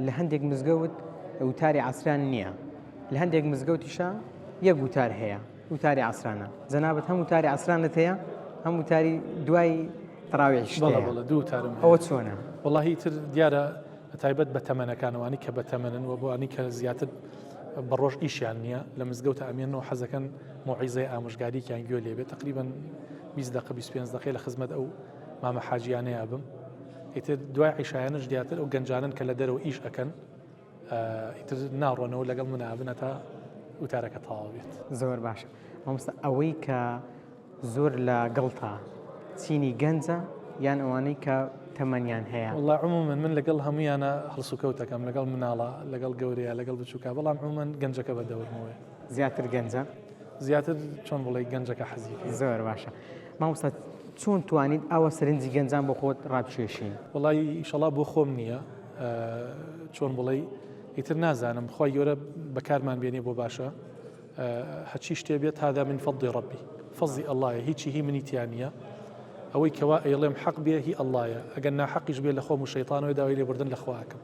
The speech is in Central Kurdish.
لە هەندێک مزگەوت وتاری عەسران نییە لە هەندێک مزگەوتیشا یەک وتار هەیە وتاری عەسرانە جەنابت هەم وتاری عەسرانت هەیە هەم وتاری دوای تەراویحیشت بەڵێ هەیە بەڵێ دوو وتارم هەیە ئەوە چۆنە؟ وەڵاهی ئیتر دیارە تایبەت بە تەمەنەکان ئەوانەی کە بەتەمەنن و بۆ ئەوانەی کە زیاتر بە ڕۆژ ئیشیان نییە لە مزگەوتە ئەمێنن و حەزەکەن مەوعیزەی ئامۆژگارییەکیان گوێ لێ بێت تەقریبەن 20 دقە 25 دقەی لە خزمەت ئەو مامە حاجیانەیە بم ئیتر دوای عیشایانش دیاتر ئەو گەنجانن کە لە دەرەوە ئیش ئەکەن ئیتر ناڕۆنەوە لەگەڵ من ئابنە تا وتارەکە تەواو بێت. زۆر باشە مامۆستا ئەوەی کە زۆر لە گەڵتە چینی گەنجە یان ئەوانەی کە تەمەنیان هەیە؟ وەڵا عموما من لەگەڵ هەمویانە هەڵسوکەوت ئەکەم لەگەڵ مناڵە لەگەڵ گەورەیە لەگەڵ بچووکە بەڵام عموما گەنجەکە بە دەورمەوەیە. زیاتر گەنجە؟ زیاتر چۆن بڵێی گەنجەکە حەزی پێیە. زۆر باشە مامۆستا چۆن توانیت ئاوا سەرنجی گەنجان بۆ خۆت ڕابکێشی؟ وەڵایی ئیشەڵا بۆ خۆم نییە چۆن بڵێی ئیتر نازانم خوای گەورە بەکارمان بێنێ بۆ باشە هەچی شتێ بێت هذا من فضل ربی فەزی ئەڵایە هیچی هی منی تیا نییە ئەوەی کەوا ئەیڵێم حەق بێ هی ئەڵایە ئەگەر ناحەقیش بێ لە خۆم و شەیتانەوە داوای لێبوردن لە خوا ئەکەم.